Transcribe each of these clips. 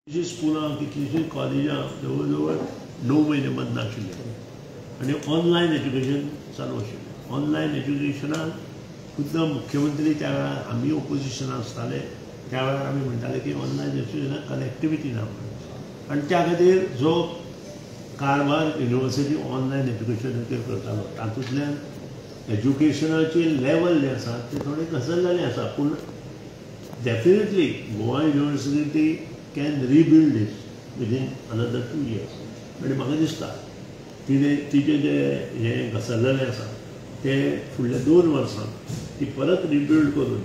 कितलींशीं स्कुलां, कितलींशीं कॉलेजां जवळ जवळ 9 म्हयने बंद आशिल्ले आनी ऑनलायन एज्युकेशन चालू आशिल्लें. ऑनलायन एज्युकेशनान खुद्द मुख्यमंत्री त्या वेळार आमी ओपोजिशनान आसताले त्या वेळार आमी म्हणटाले की ऑनलायन एज्युकेशनाक कनेक्टिविटी ना म्हणून, आनी त्या खातीर जो कारभार युनिवर्सिटी ऑनलायन एज्युकेशनाचेर करतालो तातूंतल्यान एज्युकेशनाची लेवल जें आसा तें थोडें घसरलेलें आसा. पूण definitely Goa University can rebuild this within another 2 years. आनी म्हाका दिसता तिणें तिचें जें हें घसरलेलें आसा तें फुडल्या 2 वर्सां ती परत रिबिल्ड करून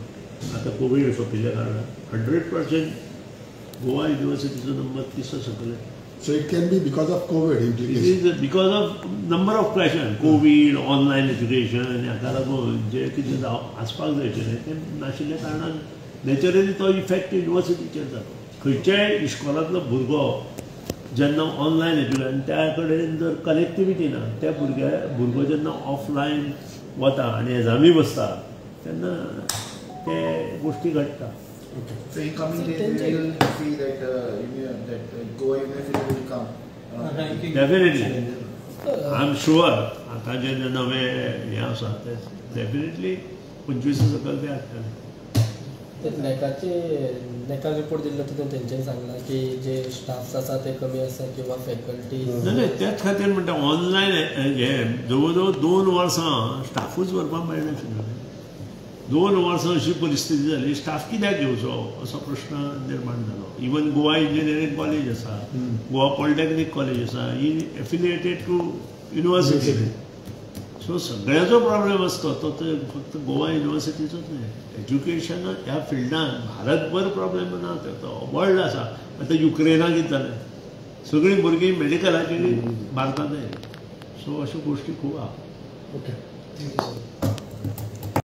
आतां कोवीड सोंपिल्ल्या कारणान 100% गोवा युनिवर्सिटीचो नंबर 30 सकयल. So it can be because of COVID implication. It is because of number of question, COVID, online education हाका लागून जे कितें आसपाक जाय आशिल्लें तें नाशिल्ल्या कारणान नॅचरली तो इफेक्ट युनिवर्सिटीचेर जाता. खंयच्याय इश्कोलांतलो भुरगो जेन्ना ऑनलायन एज्युकेशन त्या कडेन जर कनेक्टिविटी ना, त्या भुरगो जेन्ना ऑफलायन वता आनी एग्जामी बसता तेन्ना ते गोश्टी घडटा. Okay. So in coming days, we will see that Goa University will come. Definitely, I am sure. आतां जे नवे हें आसा ते डेफिनेटली 25 सकयल ते हाडटले. नॅकाचे नॅकान रिपोर्ट दिल्लो तितून तेंच्यांनी सांगलां की जे स्टाफ्स आसा ते कमी आसा किंवा फॅकल्टी. ना त्याच खातीर म्हणटा ऑनलायन हें जवळ जवळ 2 वर्सां स्टाफूच भरपाक मेळनाशिल्लो. 2 वर्सां अशी परिस्थिती जाली, स्टाफ कित्याक घेवचो असो प्रश्न निर्माण जालो. इवन गोवा इंजिनियरींग कॉलेज आसा, गोवा पॉलिटेक्नीक कॉलेज आसा, ही एफिलिएटेड टू युनिवर्सिटी. सो सगळ्याचो प्रॉब्लेम आसता तो फक्त गोवा युनिवर्सिटीचोच न्हय. एज्युकेशन ह्या फिल्डान भारतभर प्रॉब्लेम ना, तो वर्ल्ड आसा. आतां युक्रेनाक कितें जालें, सगळीं भुरगीं मेडिकलाची भारतांत आयली. सो अश्यो गोश्टी खूब आहा. ओके.